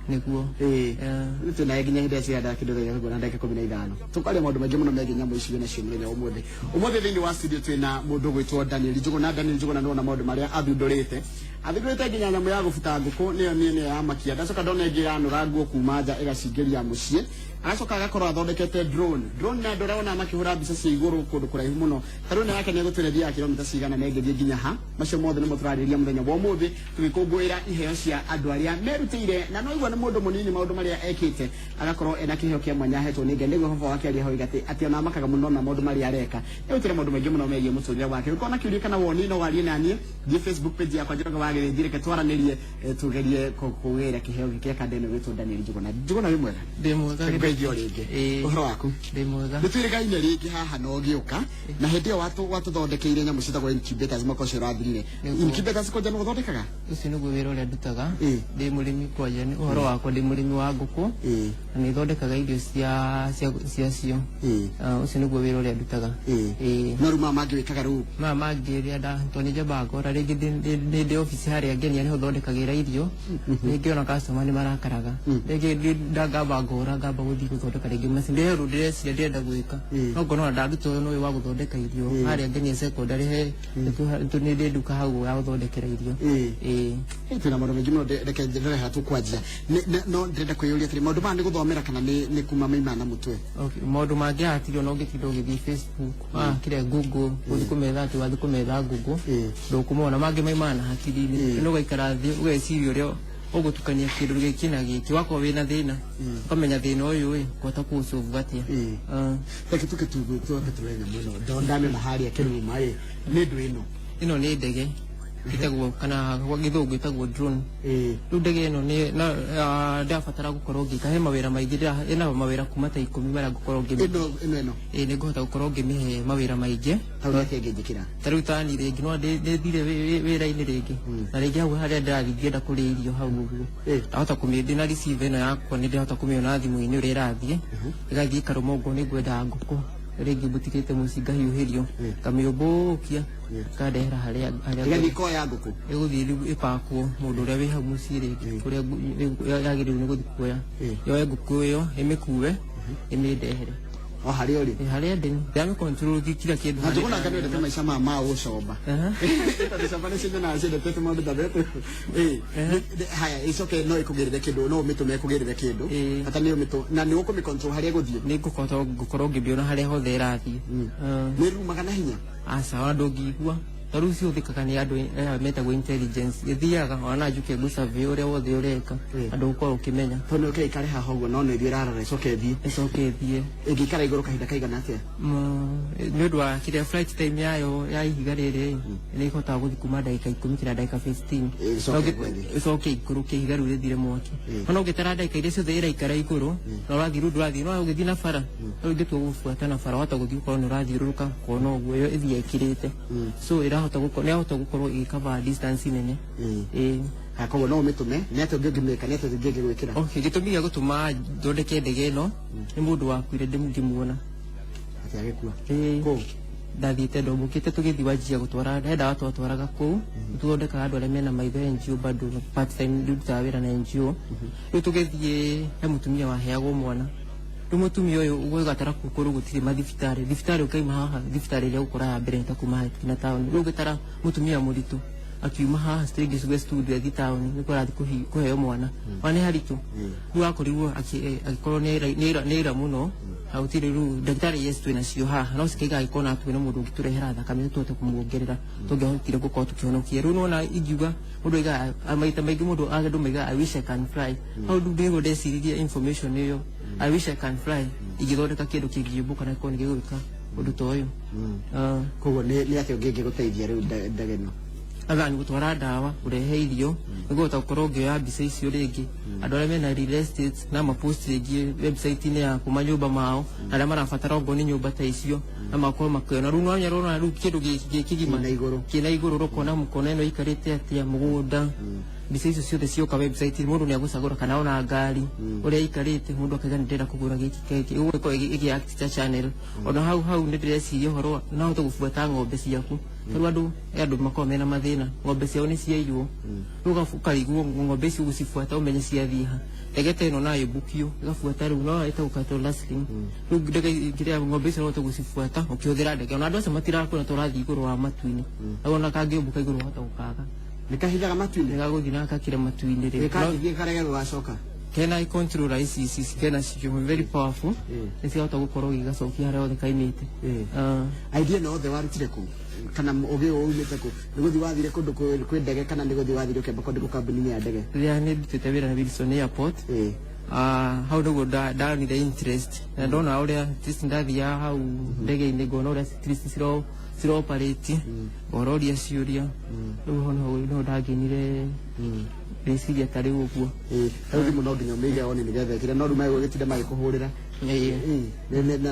Nĩguo. Ĩĩ, twĩ naye nginya hĩndĩ ĩrĩa ciganda kĩndũ thaa 1 na ndagĩka 15. Tũkaria maũndũ maingĩ mũno megiĩ nyamũ ici nacio mũthenya wa ũmũthĩ. Ũmũthĩ thĩinĩ wa studio twĩna mũndũ ũgwĩtwo Daniel Njũgũna. Daniel Njũgũna nĩwona maũndũ marĩa athundũrĩte. Athundũrĩte nginya nyamũ ya gũbuta ngũkũ, nĩyo niĩ nĩyo yamakia. Ndacoka ndona ĩngĩ ĩranũra nguo kuma nja ĩgacingĩria mũciĩ. Agacoka agakorwo athondekete drone. Drone nĩ andũ arĩa wonaga makĩhũra mbica cia igũrũ kũndũ kũraihu mũno. Ta rĩu ĩno yake nĩ egũtwĩra ĩthiaga kilomita cigana na ĩngĩthiĩ nginya ha. Macio mothe nĩmo tũrarĩrĩria mũthenya wa ũmũthĩ tũgĩkũngũĩra iheo cia andũ arĩa merutĩire. Na no igua nĩ mũndũ mũnini maũndũ marĩa ekĩte, agakorwo ena kĩheo kĩa mwanya ahetwo nĩ Ngai. Nĩguo baba wake aria hau atĩ atĩ ona amakaga mũno na maũndũ marĩa areka. Nĩegũtwĩra maũndũ maingĩ mũno megiĩ mũtũrĩre wake. Ũngĩkorwo na kĩũria kana woni no warie naniĩ, thiĩ Facebook page yakwa Njoroge wa Gĩthĩnji, reke twaranĩrie tugerie kũgĩra kĩheo gĩkĩ gĩa kanda ĩno ĩgwĩtwo Daniel Njũgũna. Njũgũna wĩ mwega? Ndĩ mwega. Ngeithio rĩngĩ. Ĩĩ. Ũhoro waku? Ndĩ mwega. Nĩ twĩrĩgaine rĩngĩ haha na ũgĩũka na hĩndĩ ĩyo watũthondekeire nyamũ ciĩtagwo incubators mwaka ũcio ũrathirire. Nĩguo. Incubators kwanja nĩ ũthondekaga? Ũcio nĩguo wĩra ũrĩa ndutaga. Ĩĩ. Ndĩ mũrĩmi kwanja nĩ ũhoro wakwa, ndĩ mũrĩmi wa ngũkũ na nĩ thondekaga irio cia cio. Ah, ũcio nĩguo wĩra ũrĩa ndutaga. Ĩĩ. No rĩu maya mangĩ wĩkaga rĩu? Maya mangĩ rĩrĩa nda tondũ nĩ njambaga ngora rĩngĩ ndĩ obici harĩa ngenia nĩho thondekagĩra irio, rĩngĩ ona customer nĩ marakaraga, rĩngĩ ngamba ngora ngamba gũthiĩ gũthondeka rĩngĩ macini ndĩrĩ ũndũ ndĩreciria ndĩrenda gwĩka, no ngona ona ndaruta ũyũ ũyũ wa gũthondeka irio harĩa ngenia secondary he nĩ ndĩ nduka hau ya gũthondekera irio. Ĩĩ. Twĩna maũndũ maingĩ mũno, reke ndore haha tũkwanjia. No ndĩrenda kwĩyũria atĩrĩ, maũndũ maya nĩ gũthomera kana nĩ kuma maimana na mũtwe? Okay, maũndũ mangĩ haha tiga ona ũngĩtinda ũgĩthiĩ Facebook, kĩrĩa Google, gũthiĩ kũmetha atĩ wathiĩ kũmetha Google, ndũkũmona. Mangĩ maimana na hakiri-inĩ. Nĩ ũgaikara thĩ ũgeciria ũrĩa ũgũtukania kĩndũ gĩkĩ na gĩkĩ, wakorwo wĩna thĩna ũkamenya thĩna ũyũ ĩ ngũhota kũũsolve atĩa. Ah. Reke tuke tuke tũre nyamũ ĩno ndamĩona harĩa kĩruma ĩ nĩ ndũ ĩno. Ĩno nĩ ndege ĩtagwo kana gwa gĩthũngũ ĩtagwo drone. Rĩu ndege ĩno nĩ na ndĩrabatara gũkorwo ngĩka he mawĩra maingĩ, ĩna mawĩra kuma ta 10 marĩa ngũkorwo ngĩmĩ Ĩno ĩno ĩno? Ĩĩ, nĩ ngũhota gũkorwo ngĩmĩhe mawĩra maingĩ. Hau nĩ atĩa ĩngĩnjĩkĩra? Ta rĩu tani rĩngĩ no ndĩthire wĩra-inĩ rĩngĩ na rĩngĩ hau harĩa ndĩrathiĩ ngĩenda kũrĩa irio hau ũguo, ndahota kũmĩ na receiver ĩno yakwa nĩ ndĩrahota kũmĩona thimũ-inĩ ũrĩa ĩrathiĩ, ĩgathiĩ ĩkarũma ũguo nĩ ngwenda ngũkũ rĩngĩ mbũtigĩte mũciĩ ngahiũhĩrio, ngamĩũmbũkia ĩkandehera harĩa harĩa. Ĩgathiĩ ĩkoya ngũkũ? Ĩgũthiĩ rĩu ĩpakwo mũndũ ũrĩa wĩ hau mũciĩ rĩngĩ kũrĩa yagĩrĩirwo nĩ gũthiĩ kuoya, yoe ngũkũ ĩyo ĩmĩkue ĩmĩndehere. O harĩa ũrĩ? Ĩ, harĩa ndĩ ndĩramĩ control kila kĩndũ. Na harĩa Njũgũna nĩ wendete maica maya ma ũcomba, tondũ comba nĩcio nyonaga ciendete tũmaũndũ ta tũtũ. Ĩ, haya ĩcoke no ĩkũgĩrĩre kĩndũ, no ũmĩtũme ĩkũgĩrĩre kĩndũ? Bata nĩ ũmĩtũ na nĩ ũkũmĩ control harĩa ĩgũthiĩ? Nĩ ngũkota gũkorwo ngĩmĩona harĩa hothe ĩrathiĩ. Ah. Nĩ rumaga na hinya? Aca, ona ndũngĩigua. Ta rĩu cihũthĩkaga nĩ andũ aya metagwo intelligence, ĩthiaga ona no njuke ngũ-survey ũrĩa wothe ũreka na ndũgũkorwo ũkĩmenya. Tondũ nĩ ĩkare haha ũguo no nĩ ithuĩ ĩrarora ĩcoke ĩthiĩ? Ĩcoke ĩthiĩ. Ĩngĩikara igũrũ kahinda kaigana atĩa? Nĩ ũndũ wa kĩrĩa flight time yayo ya ihiga rĩrĩ nĩ ĩhotaga gũthiĩ kuma ndagĩka 10 kinya ndagĩka 15. Ĩcoke No ĩgwe thĩ. Ĩcoke ikũrũke ihiga rĩu rĩthire mwaki. No ũngĩtara ndagĩka iria ciothe ĩraikara igũrũ na ũrathiĩ rĩu ndũrathiĩ no ũgĩthiĩ na bara, rĩu ingĩtua gũbuata na bara wahota gũthiĩ ũkorwo nĩ ũrathiũrũrũka kona ũguo ĩyo ĩthiĩ ĩkirĩte. So ĩrahota gũkorwo nĩ yahota gũkorwo ĩgĩcover distance nene. Ĩĩ. Haya, koguo no ũmĩtũme, nĩ atĩa ũngĩ ũngĩmĩka, nĩ atĩa ũngĩ ĩngĩgwĩkĩra? Okay, gĩtũmi gĩa gũtũma thondeke ndege ĩno nĩ mũndũ wakuire ngĩmuona. Atĩ agĩkua? Ĩĩ. Kũ? Ndathiĩte ndombũkĩte tũgĩthiĩ wanjia gũtwara he ndawa twatwaraga kũu, tũthondekaga andũ arĩa mena maitho NGO, bado part time ndutaga wĩra na NGO. Rĩu tũgĩthiĩ he mũtumia waheagwo mwana, rĩu mũtumia ũyũ gwĩ gatara kũu kũrũ gũtirĩ mathibitarĩ, thibitarĩ ũkaima haha, thibitarĩ ĩrĩa ũgũkora ya mbere nĩ ta kuma hakuhĩ na taũni. Rĩu ũgĩtara mũtumia mũritũ akiuma haha rĩngĩ West Studio athiĩ taũni nĩkuo arathiĩ kũheo mwana, ona nĩ haritũ. Rĩu akorirwo agĩkorwo nĩ ĩra mũno gũtirĩ rĩu ndagĩtarĩ, yes twĩ nacio haha no cikaiga agĩkorwo na twĩna mũndũ ũngĩtũrehera thakame tũhote kũmuongerera tũngĩahotire gũkorwo tũkĩhonokia. Rĩu nona ingiuga mũndũ aigaga maita maingĩ mũndũ andũ maigaga "I wish I can fly". Hau rĩu nĩguo ndeciririe information ĩyo "I wish I can fly" ingĩthondeka kĩndũ kĩngĩũmbũka na gĩkorwo nĩ gĩgwĩka ũndũ ta ũyũ. Ah. Koguo nĩ atĩa ũngĩ ĩngĩgũteithia rĩu ndege ĩno? Athani gũtwara ndawa, kũrehe irio, nĩgũhota gũkorwo ngĩoya mbica icio rĩngĩ andũ arĩa mena real estate na mapost rĩngĩ website-inĩ ya kuma nyũmba mao na arĩa marabatara ongorwo nĩ nyũmba ta icio na makorwo makĩona. Rĩu no nyarona rĩu kĩndũ gĩkĩ kĩgima Kĩna igũrũ. Kĩna igũrũ, ũkona mũkona ĩno ĩikarĩte atĩa mũgũnda. Mbica icio ciothe cioka website, mũndũ nĩ agũcagũra kana ona ngari ũrĩa ikarĩte, mũndũ akaiga nĩ ndĩrenda kũgũra gĩkĩ gĩkĩ, ũguo ĩkorwo ĩgĩ act ta channel. Ona hau hau nĩ ndĩreciria ũhoro no hote gũbuata ng'ombe ciaku, tarĩu andũ makoragwo mena mathĩna, ng'ombe ciao nĩ ciaiywo, rĩu ũkarigwo ng'ombe icio ũgũcibuata ũmenye ciathiĩ ha. Ndege ta ĩno nayo ĩbukio ĩgabuata, rĩu no ĩtagwo cattle rustling. Rĩu ndege kĩrĩa ng'ombe icio no ũhote gũcibuata ũkĩhũthĩra ndege, ona andũ acio matirakuona ta ũrathiĩ igũrũ wa matu-inĩ, na ona kangĩũmbũka igũrũ wahota gũkaga. Nĩ kahithaga matu-inĩ? Nĩ gagũthiĩ na gakakĩra matu-inĩ rĩ. Gĩkangĩthiĩ karege gũgacoka. Kena controller ici kena cio very powerful, nĩ ciahota gũkorwo gĩgacokia harĩa hothe kaimĩte. Idea ĩno yothe warutire kũ, kana ũgĩ ũyũ umĩte kũ? Nĩ gũthiĩ wathire kũndũ kwĩ ndege, kana nĩ gũthiĩ wathire ũkĩamba kwandĩkwo kambuni-inĩ ya ndege? Rĩrĩa nĩ ndutĩte wĩra na Wilson Airport, hau nĩguo ndonire interest na ndona ũrĩa at least ndathiaga hau ndege-inĩ, ngona ũrĩa at least ciro operate, ngororia ciũria, rĩu ho niho ndagenire rĩciria ta rĩu ũguo. Rĩu thimũ no nginya ũmĩige on nĩgetha ĩkĩre, no rĩu megũgĩtinda magĩkũhũrĩra.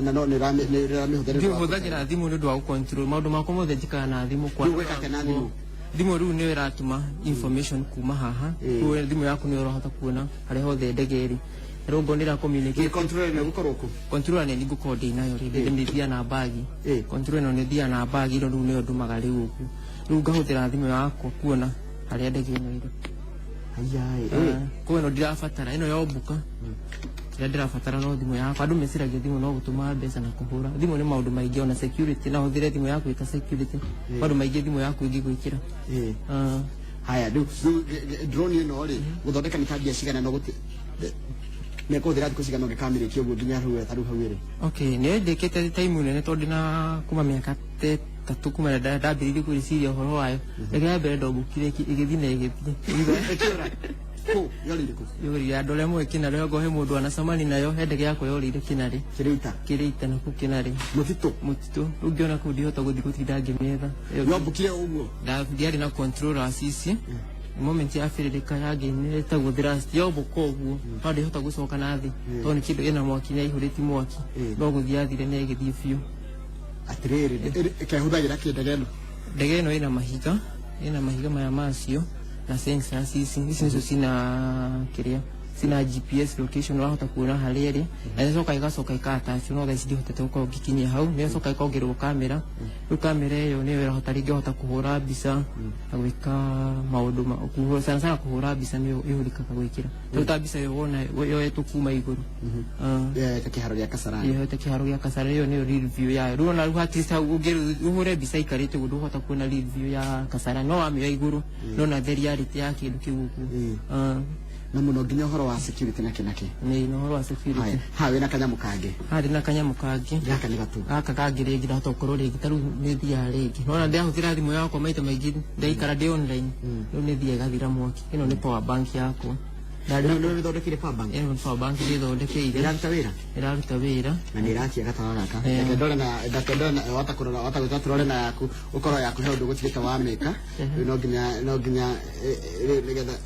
Na no nĩ ũramĩhũthĩra? Ndihũthagĩra thimũ nĩ ũndũ wa gũcontrol maũndũ makwa mothe, njikaraga na thimũ kwa Rĩu gwĩka atĩa na thimũ? Thimũ rĩu nĩyo ĩratũma information kuma haha. Rĩu thimũ yaku nĩyo ũrahota kuona harĩa hothe ndege ĩrĩ, rĩu ngona ĩra communicate. Control ĩno ĩgũkorwo kũ? Controller nĩ ngũkorwo ndĩ nayo rĩngĩ, nĩ thiaga na bagi. Controller ĩno nĩ thiaga na bagi ĩno, rĩu nĩyo ndũmaga rĩu ũguo, rĩu ngahũthĩra thimũ yakwa kuona harĩa ndege ĩno ĩrĩ. Aya. Koguo ĩno ndirabatara ĩno yombũka, kĩrĩa ndĩrabatara no thimũ yakwa. Andũ meciragia thimũ no gũtũma mbeca na kũhũra thimũ, nĩ maũndũ maingĩ, ona security, no hũthĩre thimũ yaku ĩta security, maũndũ maingĩ thimũ yaku ĩngĩgwĩkĩra. Haya, rĩu drone ĩno rĩ, gũthondeka nĩ ta mbia cigana, no gũti mekũhũthĩra thikũ cigana ũngĩkamĩrĩkia ũguo nginya rĩu ta rĩu hau ĩrĩ? Okay, nĩ ndĩkĩte time nene tondũ ndĩna kuma mĩaka 3 kuma ndambĩrĩirie gwĩciria ũhoro wayo. Ndege ya mbere ndombũkire ĩgĩthiĩ na ĩgĩthiĩ. Ĩkĩũra kũ? Yorĩire kũ? Yũrire andũ arĩa moĩ Kĩnarĩ, okorwo he mũndũ anacemania nayo, he ndege yakwa yorĩire Kĩnarĩ. Kĩrĩita? Kĩrĩita na kũu Kĩnarĩ. Mũtitũ? Mũtitũ. Rĩu ngĩona kũu ndihota gũthiĩ gũtinda ngĩmĩetha. Yombũkire ũguo? Ndiarĩ na controllers ici, moment yabĩrĩrĩka yangĩ ĩtagwo thrust, yombũka ũguo no ndĩhota gũcoka na thĩ tondũ nĩ kĩndũ ĩna mwaki, nĩ yaihũrĩti mwaki, no gũthiĩ yathire na ĩgĩthiĩ biũ. Atĩrĩrĩ, kehũthagĩra kĩ ndege ĩno? Ndege ĩno ĩna mahiga maya macio na sensors ici nĩcio cina kĩrĩa cina GPS location, ũrahota kuona harĩa ĩrĩ, na ĩgacoka ĩka attach, no thaa ici ndihotete gũkorwo ngĩkinyia hau. Nĩ ĩgacoka ĩkongererwo kamera, rĩu kamera ĩyo nĩyo ĩrahota rĩngĩ ĩhota kũhũra mbica na gwĩka maũndũ kũhũra, sana sana kũhũra mbica nĩyo ĩhũthĩkaga gwĩkĩra, rĩu ta mbica ĩyo wona yoetwo kuma igũrũ. Yoete kĩharo gĩa Kasarani. Yoete kĩharo gĩa Kasarani, ĩyo nĩyo real view yayo. Rĩu ona rĩu at least hau ũhũre mbica ikarĩte ũguo ndũhota kuona real view ya Kasarani, no wamĩoya igũrũ nona the reality ya kĩndũ kĩu ũguo. Na mũno nginya ũhoro wa security na kĩ na kĩ. Nĩ na ũhoro wa security. Haya, ha wĩna kanyamũ kangĩ? Harĩ na kanyamũ kangĩ. Gaka nĩ gatũ? Gaka kangĩ rĩngĩ ndahota gũkorwo rĩngĩ ta rĩu nĩ thiaga rĩngĩ nona ndĩrahũthĩra thimũ yakwa maita maingĩ, ndaikara ndĩ online, rĩu nĩ thiaga ĩgathira mwaki. Ĩno nĩ power bank yakwa. Nĩ ũthondekeire power bank? Ĩno nĩ power bank ndĩthondekeire. Ĩraruta wĩra? Ĩraruta wĩra. Na nĩ ĩrakia gatawa gaka. Reke ndore na wata kũrora, wata gwĩta tũrore na yaku, ũkorwo yaku he ũndũ gũtigĩte wamĩka. Rĩu no nginya rĩu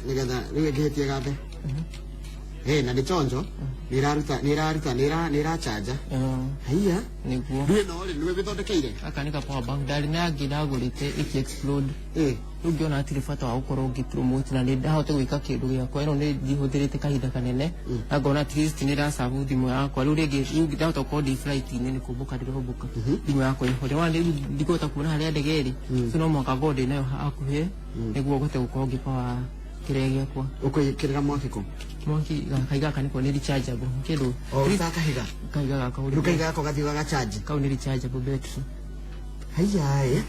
nĩgetha rĩu ĩngĩhĩtia gathe. Na nĩ chonjo, nĩ ĩraruta nĩ ĩrachanja. Haiya. Nĩguo. Rĩu ĩno rĩ, nĩwe wĩthondekeire? Gaka nĩ ka power bank, ndarĩ na yangĩ ndagũrĩte ĩkĩ explode. Rĩu ngĩona hatirĩ bata wa gũkorwo ngĩ promote na nĩ ndahote gwĩka kĩndũ gĩakwa. Ĩno nĩ ndihũthĩrĩte kahinda kanene na ngona at least nĩ ĩracabu thimũ yakwa. Rĩu rĩngĩ rĩu ndahota gũkorwo ndĩ flight-inĩ, nĩ kũmbũka ndĩrombũka, thimũ yakwa ĩhore wana, rĩu ndikũhota kuona harĩa ndege ĩrĩ, so no mũhaka ngorwo ndĩ nayo hakuhĩ nĩguo hote gũkorwo ngĩpower kĩrĩa gĩakwa. Ũkwĩkĩrĩra mwaki kũ? Mwaki kahiga gaka nĩko nĩ rechargeable kĩndũ. O ta kahiga? Kahiga gaka. Rĩu kahiga gako gathiĩ gagacharge? Kau nĩ rechargeable battery. Haiya ĩ.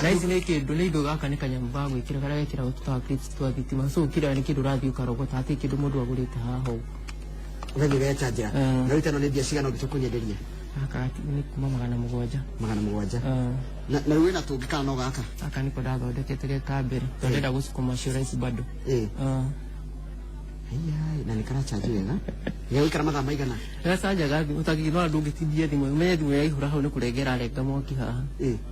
Na ici nĩ kĩndũ, nĩ indo, gaka nĩ kanyamũ ga gwĩkĩra karĩa gekĩragwo tũtawa clips twa thitima, so kĩrĩa nĩ kĩndũ ũrathiĩ ũkarogota, hatirĩ kĩndũ mũndũ agũrĩte haha ũguo. Ũgathiĩ ũgechanjĩra. Na rĩu teno nĩ mbia cigana ũngĩtua kũnyenderia? Gaka nĩ kuma 700. 700? Na rĩu wĩna tũngĩ kana no gaka? Gaka nĩko ndathondekete ge ka mbere tondũ ndĩrenda gũci commercialize bado. Haiya, na nĩ karachanji wega, gĩgũikara mathaa maigana? Gacanjaga thimũ ũtangĩ no ndũngĩtindia thimũ, ũmenye thimũ yaihũra hau nĩ kũrengera renga mwaki haha.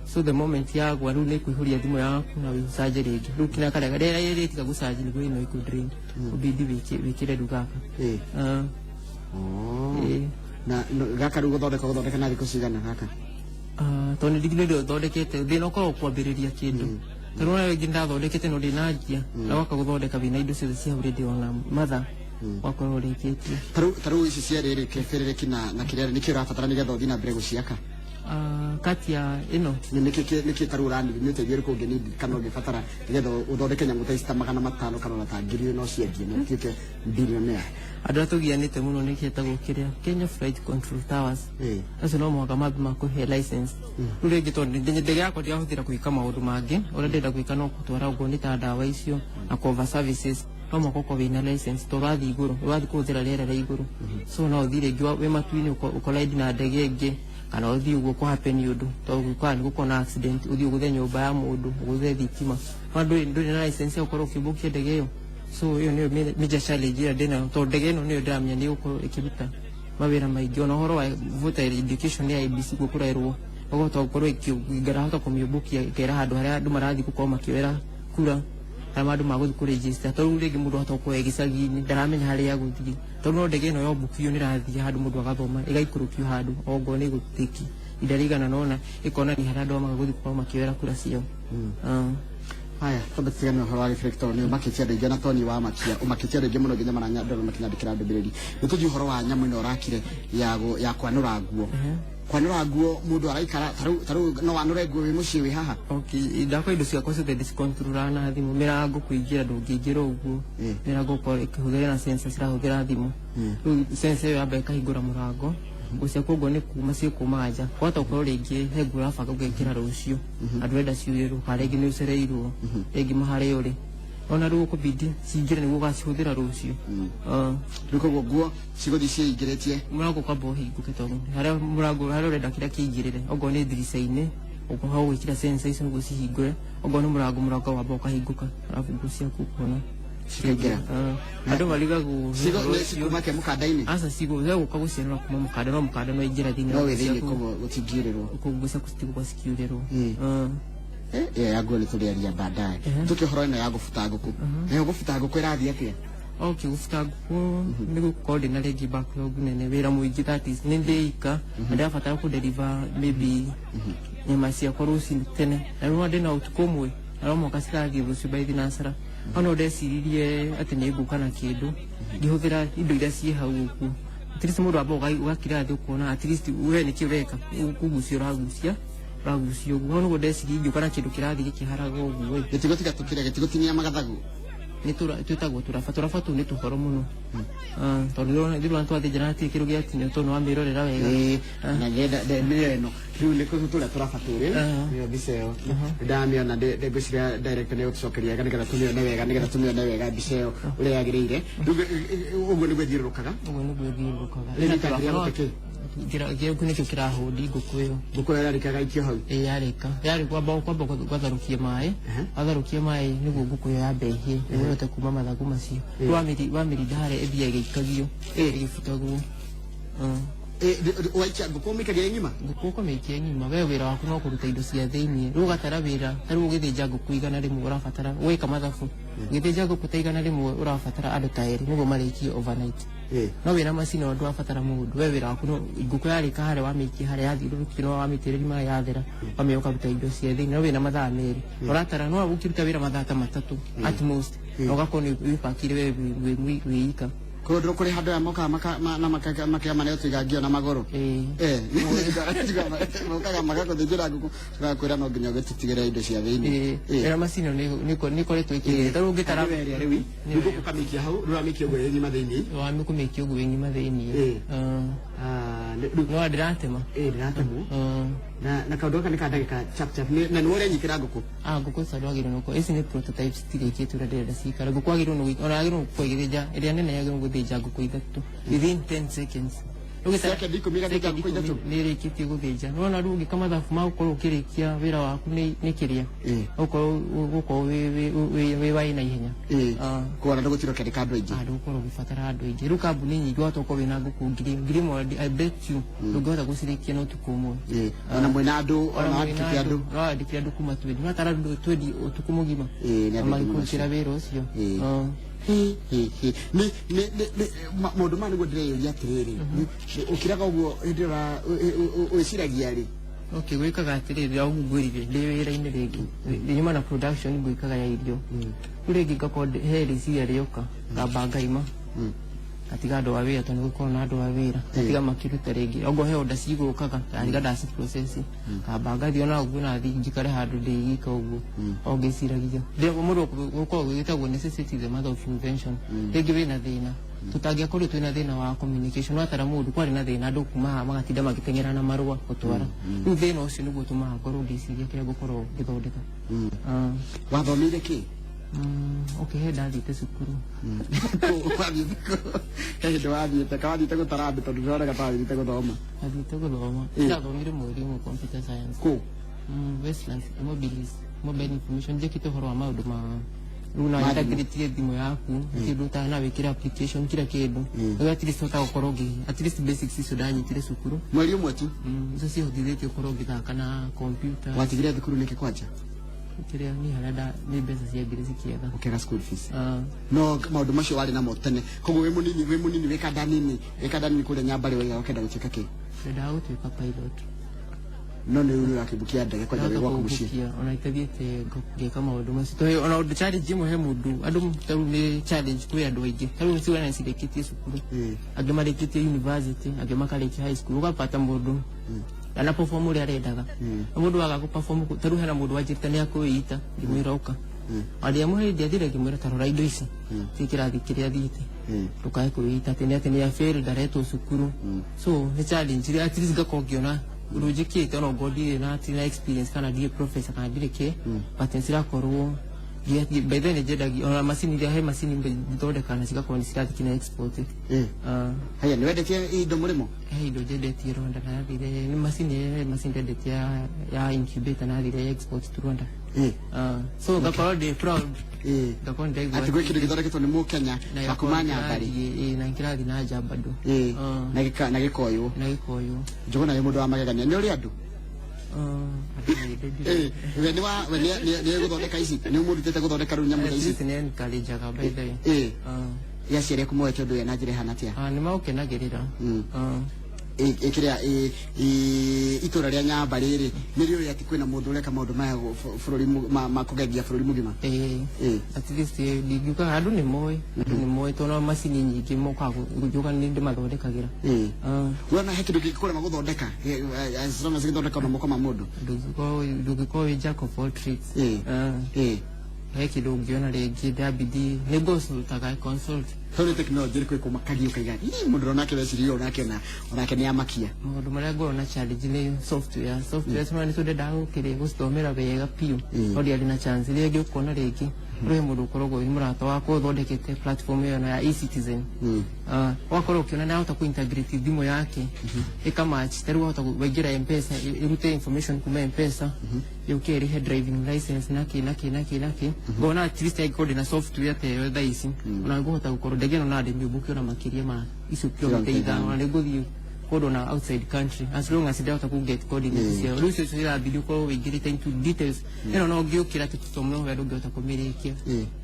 So the moment yagwa rĩu nĩ kũihũria thimũ yaku na wĩcanje rĩngĩ, rĩu kina karega rĩrĩa ĩrĩtiga gũcanji nĩguo ĩno ĩkũ drain, ũbidi wĩkĩre rĩu gaka. Oh. Na gaka rĩu gũthondeka na thikũ cigana gaka? Tondũ nĩ ndĩ thondekete thĩna ũkoragwo kwambĩrĩria kĩndũ. Tarĩu ona rĩngĩ ndathondekete no ndinanjia na waka gũthondeka wĩna indo ciothe cia hau rĩndĩ ona matha wakorwo ũrĩkĩtie. Tarĩu ici cierĩ rĩ, kĩbĩrĩrĩki na kĩrĩa nĩkĩ ũrabatara nĩgetha ũthiĩ na mbere gũciaka? Kati ya ĩno. Nĩkĩ tarĩu ũranidi, nĩ ũteithio ũrĩkũ ũngĩnidi kana ũngĩbatara nĩgetha ũthondeke nyamũ ta ici ta 500 kana ona ta 1000 no ciendie na ũtuĩke billionaire? Andũ arĩa tũgianĩte mũno nĩ kĩetagwo kĩrĩa Kenya Flight Control Towers. Acio no mũhaka mambe makũhe license. Rĩu rĩngĩ tondũ ndege yakwa ndirahũthĩra gwĩka maũndũ mangĩ, ũrĩa ndĩrenda gwĩka no gũtwara ũguo nĩ ta ndawa icio na cover services, no mũhaka ũkorwo wĩna license tondũ ũrathiĩ igũrũ, ũrathiĩ kũhũthĩra rĩera rĩa igũrũ. So no ũthiĩ rĩngĩ wĩ matu-inĩ ũkoraidi na ndege ĩngĩ, kana ũthiĩ ũguo kũ happen ũndũ tondũ gũkaga nĩ gũkorwo na accident, ũthiĩ ũgũthe nyũmba ya mũndũ, ũgũthe thitima, no ndũrĩ na license ya gũkorwo ũkĩũmbũkia ndege ĩyo. So ĩyo nĩyo major challenge ĩrĩa ndĩnayo, tondũ ndege ĩno nĩyo ndĩramenya nĩ ĩgũkorwo ĩkĩruta mawĩra maingĩ. Ona ũhoro wa voter education ya IEBC guo kũrerwo ũkũhota gũkorwo ngarahota kũmĩũmbũkia ĩkera handũ harĩa andũ marathiĩ gũkorwo makĩoera kura, harĩa andũ magũthiĩ kũregister, tondũ rĩu rĩngĩ mũndũ ahota gũkorwo e gĩcagi-inĩ ndaramenya harĩa agũthiĩ, tondũ no ndege ĩno yombũkio nĩ ĩrathiĩ handũ mũndũ agathoma, ĩgaikũrũkio handũ ongorwo nĩ ĩgũtĩki ihinda rĩigana nona ĩkonania harĩa andũ magũthiĩ gũkorwo makĩoera kura ciao. Haya, twambe tũtigane ũhoro wa gĩbĩrĩki tondũ nĩ ũmakĩtie andũ aingĩ na tondũ nĩ wamakia, ũmakĩtie andũ aingĩ mũno nginya maranya andũ makĩnyandĩkĩra ndũmĩrĩri. Nĩ tũthiĩ ũhoro wa nyamũ ĩno ũrakire ya kwanũra nguo. Kwanũra nguo mũndũ araikara tarĩu no wanũre nguo wĩ mũciĩ wĩ haha? Okay, ndakwa indo ciakwa ciothe ndĩcikontrolaga na thimũ. Mĩrango kũingĩra ndũngĩingĩra ũguo. Mĩrango ũkorwo ĩkĩhũthĩra na sensor cirahũthĩra thimũ. Rĩu sensor ĩyo yamba ĩkahingũra mũrango, nguo ciaku ũguo nĩ kuma ciĩkumaga nja, kwahota gũkorwo rĩngĩ he nguo ũrabanga ũgekĩra rũciũ na ndũrenda ciurĩrwo, kana rĩngĩ nĩ ũcereirwo rĩngĩ harĩa ũrĩ, ona rĩu ũkũbidi cingĩre nĩguo ũgacihũthĩra rũciũ. Rĩu koguo nguo cigũthiĩ ciĩingĩrĩtie? Mũrango ũkamba ũhingũke, tondũ harĩa mũrango harĩa ũrenda kĩrĩa kĩingĩrĩre, okorwo nĩ ndirica-inĩ ũkorwo gwĩkĩra sensor icio nĩguo cihingũre, okorwo nĩ mũrango, mũrango wamba ũkahingũka, arabu nguo ciaku ũkona cikaingĩra. Andũ marigagwo Cikuma ke mũkanda-inĩ? Aca, cigũka gũcianũra kuma mũkanda, no mũkanda no ingĩra thĩinĩ. No wĩ thĩinĩ, koguo gũtingĩurĩrwo. Koguo ciaku citigũkorwo cikiurĩrwo. Ĩyo ya nguo nĩ tũrĩaria baadaye. Tũke ũhoro ĩno ya gũbuta ngũkũ. Nayo gũbuta ngũkũ ĩrathiĩ atĩa? Okay, gũbuta ngũkũ nĩ gũkorwo ndĩna rĩngĩ backlog nene, wĩra mũingĩ, that is nĩ ndĩika na ndĩrabatara kũ deliver maybe nyama ciakwa rũcinĩ tene, na rĩu ndĩna ũtukũ ũmwe na no mũhaka cirathiĩ rũciũ by thinasara. Hau no ndeciririe atĩ nĩ ngũka na kĩndũ ngĩhũthĩra indo iria ciĩ hau ũguo, at least mũndũ amba ũgakira thĩ ũkona at least we nĩkĩ ũreka, kũgucia ũragucia ũragucia ũguo. Hau nĩguo ndeciririe ingĩũka na kĩndũ kĩrathiĩ gĩkĩharaga ũguo ĩ. Gĩtigũtiga tũkĩrĩa gĩtigũtinia magathagu? Nĩ twĩtagwo tũraba. Tũraba tũu nĩ tũhoro mũno. Tondũ ndĩrona twathĩnja na hatirĩ kĩndũ gĩatinio tondũ nĩ wamĩrorera wega. Na ngenda nĩyo ĩno rĩu nĩ tũrĩa tũraba tũrĩ nĩyo mbica ĩyo ndamĩona, ngwĩciria director nĩ egũtũcokeria wega nĩgetha tũmĩone wega, nĩgetha tũmĩone wega mbica ĩyo ũrĩa yagĩrĩire. Rĩu ũguo nĩguo ĩthiũrũrũkaga? Ũguo nĩguo ĩthiũrũrũkaga. Rĩu nĩ kĩrĩa gũte kĩ? Kĩu nĩkĩo kĩrahũndi ngũkũ ĩyo. Ngũkũ ĩyo yarĩkaga ikio hau? Ĩ, yarĩka yarĩ kwamba gwatharũkia maĩ, watharũkia maĩ nĩguo ngũkũ ĩyo yambe ĩhĩe nĩguo ĩhote kuma mathagu macio. Rĩu wamĩrinda harĩa ĩthiaga ĩgĩikagio ĩgĩbutagwo. Waikia ngũkũ ũmĩikagia ĩ ng'ima? Ngũkũ ũkamĩikia ng'ima, we wĩra waku no kũruta indo cia thĩiniĩ, rĩu ũgatara wĩra. Ta rĩu ũgĩthĩnja ngũkũ 100 ũrabatara gwĩka mathabu, ũgĩthĩnja ngũkũ ta 100 ũrabatara andũ ta erĩ nĩguo marĩkie overnight. No wĩna macini o ndũrabatara mũndũ, we wĩra waku no ngũkũ yarĩka harĩa wamĩikia harĩa yathiũrũrũkio, no wamĩitĩrĩria maĩ yathera, wamĩoya ũkaruta indo cia thĩiniĩ, no wĩna mathaa 2 ũratara, no ũkĩruta wĩra mathaa ta 3 at most, na ũgakorwo nĩ wĩbakire we wĩ ika. Koguo ndũkũrĩ handũ aya mokaga na makĩama nĩo tũiga ngio na magũrũ? Mokaga magakũthĩnjĩra ngũkũ magakwĩra no nginya ũgĩtũtigĩre indo cia thĩiniĩ. Ĩno macini nĩ ĩkoretwo ĩkĩrĩte ta rĩu ũngĩtara. Nĩwe ĩrĩa rĩu rĩu ngũkũ ũkamĩikia hau, rĩu wamĩikia ũguo ĩ ng'ima thĩiniĩ. Wamĩkũmĩikia ũguo ĩ ng'ima thĩiniĩ. No ndĩratema. Ĩ, ndĩratemwo na kaũndũ gaka nĩ ka ndagĩka chap chap na nĩwe ũrenyitĩra ngũkũ? Ah, ngũkũ icio ndwagĩrĩirwo nĩ gũkorwo, ici nĩ prototypes citirĩkĩtio ũrĩa ndĩrenda cikare. Ngũkũ wagĩrĩirwo nĩ ona yagĩrĩirwo gũkorwo ĩgĩthĩnja ĩrĩa nene, yagĩrĩirwo gũthĩnja ngũkũ 3 within 10 seconds. Second 10 ĩgathĩnja ngũkũ 3? Nĩ ĩrĩkĩtie gũthĩnja. Nĩwona rĩu ũngĩka mathabu ma gũkorwo ũkĩrĩkia wĩra waku nĩ kĩrĩa ũgũkorwo wĩ wa na ihenya. Kuona ndũgũtinda ũkĩandĩka andũ aingĩ. Ndũgũkorwo ũgĩbatara andũ aingĩ. Rĩu kambuni nyingĩ wahota gũkorwo wĩna ngũkũ 1000, I bet you ndũngĩhota gũcirĩkia na ũtukũ ũmwe. Ona mwĩna andũ, ona wandĩkĩte andũ. No wandĩkire andũ kuma 20, no tara andũ 20 ũtukũ mũgima magĩkũrutĩra wĩra ũcio. Nĩ maũndũ maya nĩguo ndĩreyũria atĩrĩrĩ, ũkiraga ũguo hĩndĩ ĩrĩa wĩciragia rĩ? Okay, gwĩkaga atĩrĩrĩ, ũguo ngwĩrire ndĩ wĩra-inĩ rĩngĩ nyuma na production ngwĩkaga ya irio. Rĩu rĩngĩ ngakorwo he rĩciria rĩoka, ngamba ngaima, ngatiga andũ a wĩra, tondũ nĩgũkorwo na andũ a wĩra, ngatiga makĩruta rĩngĩ okorwo he order cigũkaga, ndatiga ndaci process, ngamba ngathiĩ ona ũguo nathiĩ njikare handũ ndĩgika ũguo o ngĩciragia. Mũndũ gũkoragwo gwĩtagwo necessity is the mother of invention. Rĩngĩ wĩna thĩna, tũtangĩakorirwo twĩna thĩna wa communication watara mũndũ, kwarĩ na thĩna andũ kuma haha magatinda magĩteng'era na marũa gũtwara. Rĩu thĩna ũcio nĩguo ũtũmaga ngorwo ngĩciria kĩrĩa ngũkorwo ngĩthondeka. Ah, Wathomeire kĩ? Okay, he ndathiĩte cukuru. Wathiĩte kũ? He hĩndĩ wathiĩte ka wathiĩte gũtara andũ, tondũ ndĩroneka ta wathiĩte gũthoma. Ndathiĩte gũthoma. Ndathomire mweri ũmwe computer science. Kũ? Westlands Mobilis, mobile information. Njĩkĩte ũhoro wa maũndũ ma rĩu no Ma thimũ. integrate thimũ yaku, kĩndũ ta na wĩkĩre application, kila kĩndũ. Rĩu at least hota gũkorwo ngĩ at least basics icio ndanyitire cukuru. Mweri ũmwe tu? Icio cihotithĩtie gũkorwo ngĩthaka na computer. Watigire thukuru nĩkĩ kwanja? Kĩrĩa niĩ harĩa nĩ mbeca ciangire cikĩetha. Ũkĩaga school fees? Ah. No maũndũ macio warĩ namo tene, koguo wĩ mũnini, wĩ mũnini, wĩ kanda nini kũrĩa Nyambarĩ, waiga ũkenda gũtuĩka kĩ? Ndendaga gũtuĩka pilot. No nĩ rĩu ũrakĩmbukia ndege kwanja wĩ Ndahota gwaku mũciĩ? kũhukia ona itathiĩte ngĩka maũndũ macio, tondũ ona ũndũ challenge ĩmwe he mũndũ andũ tarĩu nĩ challenge kwĩ andũ aingĩ, tarĩu ciana cirĩkĩtie cukuru, angĩ marĩkĩtie university, angĩ makarĩkia high school, ũgapata mũndũ ana perform ũrĩa arendaga. Na mũndũ waga gũ perform, tarĩu hena mũndũ wanjĩrĩte nĩ akwĩita, ngĩmwĩra ũka arĩa mũhĩndĩ athire, ngĩmwĩra tarora indo ici ti kĩrathi kĩrĩa athiĩte, ndũkae kwĩita atĩ nĩ afail, ndaretwo cukuru. So nĩ challenge ĩrĩa at least ngakorwo ngĩona ũndũ njĩkĩte, ona ngorwo ndirĩ na atirĩ na experience kana ndirĩ professor kana ndirĩ kĩ, but nĩ cirakorwo by then nĩ njendagia ona macini iria, he macini thondekaga na cigakorwo nĩ cirathiĩ kinya export. Ah, Haya, nĩ wendetie indo mũrĩmo? He indo njendetie Rwanda, nathire nĩ macini, he macini ndendetie ya incubator, nathire export to Rwanda. Ah, so ngakorwo ndĩ proud, ngakorwo ndĩraigua Atĩ gwĩ kĩndũ gĩthondeketwo nĩ mũkenya na wa kuma Nyambarĩ. Na kĩrathiĩ na nja bado. Ah. Na gĩkoywo. Na gĩkoywo. Njũgũna wĩ mũndũ wa magegania, nĩ ũrĩ andũ? Ah, andũ nĩ We nĩ wa we nĩ gũthondeka ici, nĩ ũmũrutĩte gũthondeka rĩu nyamũ ta At ici? least nĩ encourageaga, by the way. Ah. Ya ciari aku moete ũndũ ũyũ na njĩra ĩhana atĩa? Ah, nĩ maũkenagĩrĩra. Ah. Ĩkĩrĩa itũra rĩa Nyambarĩ rĩ, nĩ rĩũĩ atĩ kwĩna mũndũ ũreka maũndũ maya bũrũri ma kũgengia bũrũri mũgima? Ĩĩ. At least ndingiuga andũ nĩ moĩ, andũ nĩ moĩ, tondũ macini nyingĩ mokaga gũnjũka nĩ ndĩmathondekagĩra. Ah. Wona he kĩndũ kĩngĩkũrema gũthondeka, as long as gĩthondeka na moko ma mũndũ? Ndũngĩkorwo wĩ jack of all trades. Ah. He kĩndũ ũngĩona rĩngĩ ndambidi nĩ ngũconsultaga, consult. Tondũ technology ĩrĩkũ ĩkũmakagia ũkaiga, "Ii, mũndũ onake weciria onake onake nĩ amakia"? Maũndũ marĩa ngorwo na challenge nĩ software. Software mm. nĩ tũndendaga gũkĩrĩ gũcithomera wega biũ, no ndiarĩ na chance. Rĩngĩ ũkona rĩngĩ rĩ mũndũ ũkoragwo wĩ mũrata wakwa ũthondekete platform ĩyo na ya eCitizen. Ah, ũgakorwo ũkĩona nĩ ahota kũ-integrate thimũ yake ĩkamatch, ta rĩu wahota waingĩra M-Pesa, ĩrute information kuma M-Pesa yũke ĩrĩhe driving license naki naki naki naki. Ngona at least angĩkorwo ndĩna software ta ĩyo thaa ici, ona ngũhota gũkorwo ndege ĩno na ndĩmĩũmbũke ona makĩria ma icio kilomita 5, ona nĩ ngũthiĩ kũndũ na outside country as long as ndahota ku get coordinates ciao. Rĩu icio irabidi ũkorwo wĩingĩrĩte into details ĩno, no ngĩũkĩra atĩ tũtome ũrĩa ndũngĩhota kũmĩrĩkia.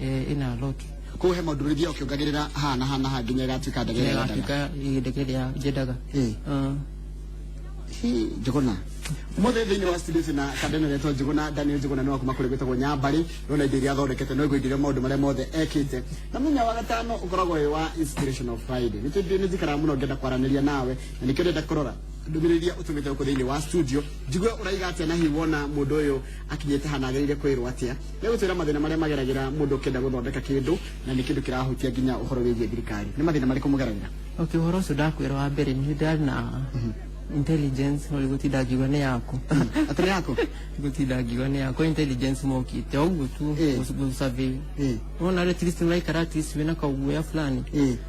Ĩna lot. Koguo he maũndũ rĩthiaga ũkĩongagĩrĩra haha na haha na haha nginya ĩgatuĩka ndege ĩrĩa wendaga. Ĩgatuĩka ndege ĩrĩa njendaga. Ah. Hi, Njũgũna ũmũthĩ thĩinĩ wa studio na kandeno retwo Njũgũna, Daniel Njũgũna, nĩ wa kuma kũrĩa gwĩtagwo Nyambarĩ. Nona indo iria athondekete, no ngũingĩria maũndũ marĩa mothe ekĩte. Na mũthenya wa gatano ũkoragwo wĩ wa Inspirational Friday, nĩ tondũ nĩ njikaraga mũno ngĩenda kwaranĩria nawe, na nĩkĩo ndĩrenda kũrora ndũmĩrĩri iria ũtũmĩte gũkũ thĩinĩ wa studio, njigue ũraiga atĩa, na hihi wona mũndũ ũyũ akinyĩte hana agĩrĩire kwĩrwo atĩa. Nĩ gũtwĩra mathĩna marĩa mageragĩra mũndũ ũkĩenda gũthondeka kĩndũ, na nĩ kĩndũ kĩrahutia nginya ũhoro wĩgiĩ thirikari. Nĩ mathĩna marĩkũ mũgeragĩra? Okay, ũhoro ũcio ndakwĩra wa mbere nĩ ndarĩ na intelligence, no gũtinda ngiuga nĩ yaku. Atĩ nĩ yaku? Gũtinda ngiuga nĩ yakwa, intelligence mokĩte o ũguo tu gũsurvey. Wona at least ũraikara, at least wĩna kauguoya fulani.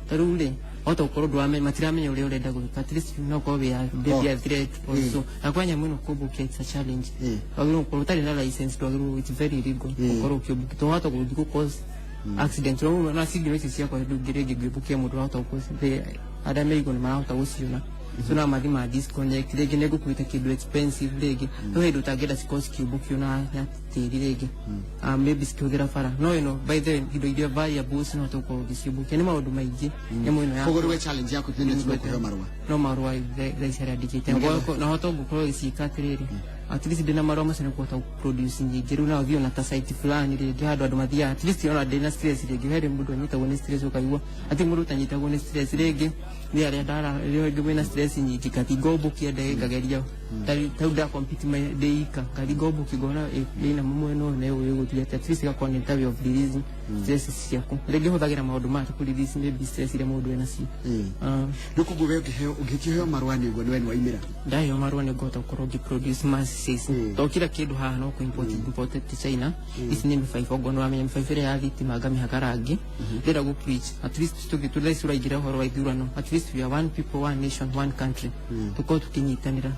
Ta rĩu rĩ, wahota gũkorwo ndũramenya, matiramenya ũrĩa ũrenda gwĩka, at least no ũkorwo wĩ maybe a threat also. Na kwa nyamũ ĩno kũmbũkia, it's a challenge. Wagĩrĩirwo gũkorwo ũtarĩ na license, ndwagĩrĩirwo, it's very illegal gũkorwo ũkĩũmbũkia, tondũ wahota gũthiĩ gũ cause accident. Rĩu na signal ici ciakwa ndũngĩ rĩngĩ ngĩũmbũkia mũndũ wahota gũ arĩa me igũrũ marahota gũciona, so no mathi ma disconnect, rĩngĩ nĩ ngũkuĩte kĩndũ expensive, rĩngĩ no hĩndĩ ũtangĩenda cikorwo cikĩũmbũkio na tĩri rĩngĩ, maybe cikĩhũthĩra bara no ĩno. By the way, indo iria variables no tũkorwo ũgĩciũmbũkia nĩ maũndũ maingĩ nyamũ ĩno ya Koguo rĩu we challenge yaku nĩ nĩ kũheo marũa. No marũa thaa ici arĩa ndikĩte na hota gũkorwo gĩciĩka atĩrĩrĩ, at least ndĩna marũa macio nĩ kũhota produce nyingĩ. Rĩu no thiĩ ona ta site fulani rĩngĩ handũ andũ mathiaga, at least ona ndĩna stress rĩngĩ, he mũndũ anyitagwo nĩ stress, ũkaigua atĩ mũndũ ũtanyitagwo nĩ stress rĩngĩ nĩ arĩa ndara rĩngĩ mena stress nyingĩ, ngathi ngombokia ndege ngageria tau nda compete ndĩ ika, ngathi ngombokia ngona ĩna mwena ũyũ na ũyũ ĩgũthiĩ atĩa. At least igakorwo nĩ ta way of releasing stress ciaku. Rĩngĩ hũthagĩra maũndũ maya kũ release maybe stress iria mũndũ enacio. Rĩu koguo we ũngĩheo ũngĩkĩheo marũa nĩ ũguo nĩ we nĩ waimĩra. Ndaheo marũa nĩ ngũhota gũkorwo ngĩ produce mass ici, to kila kĩndũ haha no kũ import imported to China. Ici nĩ mĩbaibũ, ongorwo nĩ wamenya mĩbaibũ ĩrĩa ya thitima ngamĩhaka rangi. Ndĩrenda gũ preach at least tũgĩ thaa ici ũraingĩra ũhoro wa ithurano, at least we are one people, one nation, one country, tũkorwo tũkĩnyitanĩra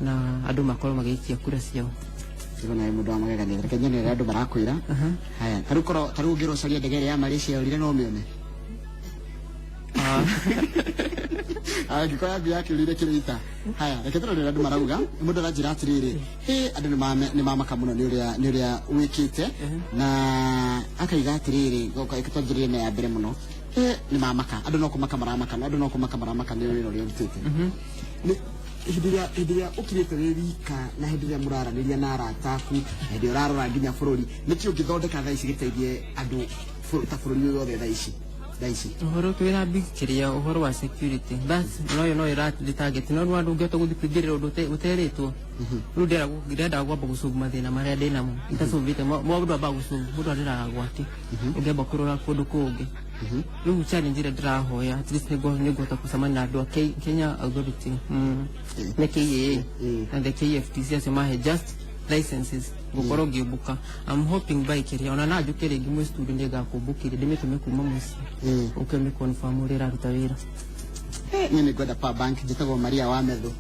na andũ makorwo magĩikia kura ciao. Ndĩrona wĩ mũndũ wa magegania. Reke nyone ũrĩa andũ marakwĩra. Haya, tarĩu korwo tarĩu ũngĩrwo ũcarie ndege ĩrĩa ya Malaysia yorire no ũmĩone? Ah. Angĩkorwo yaku yakĩũrire kĩrĩita. Haya, reke tũrore ũrĩa andũ marauga. Mũndũ aranjĩra atĩrĩrĩ, hĩ, andũ nĩ mamaka mũno nĩ ũrĩa wĩkĩte, na akaiga atĩrĩrĩ, reke twanjĩrĩrie na ya mbere mũno. Hĩ, nĩ mamaka, andũ no kũmaka maramaka, andũ no kũmaka maramaka nĩ wĩra ũrĩa ũrutĩte. Nĩ hĩndĩ ĩrĩa ũkirĩte wĩ wika na hĩndĩ ĩrĩa mũraranĩria na arata aku na hĩndĩ ĩrĩa ũrarora nginya bũrũri, nĩkĩ ũngĩthondeka thaa ici gĩteithie andũ ta bũrũri ũyũ wothe thaa ici? Ũhoro twĩna big kĩrĩa ũhoro wa security, that's no no ĩratĩ target, no nĩ ndũngĩhota gũthiĩ kũingĩrĩra ũndũ ũterĩtwo. Rĩu ndĩrenda kwamba gũsolve mathĩna marĩa ndĩnamo itasolvĩte. Mũndũ ambaga gũsolve, mũndũ arĩraga gwake, ũngĩamba kũrora kũndũ kũngĩ. Rĩu challenge ĩrĩa ndĩrahoya, at least nĩngũhota gũcemania na andũ a Kenya Authority na KAA na the KFTC, acio mahe just licenses gũkorwo ngĩũmbũka. I'm hoping by kĩrĩa ona na njũke rĩngĩ mwĩ studio nĩngakũmbũkĩria ndĩmĩtũme kuma mũciĩ ũke ũmĩ confirm ũrĩa ĩraruta wĩra. Niĩ nĩ ngwenda power bank. Njĩtagwo Maria wa Methu.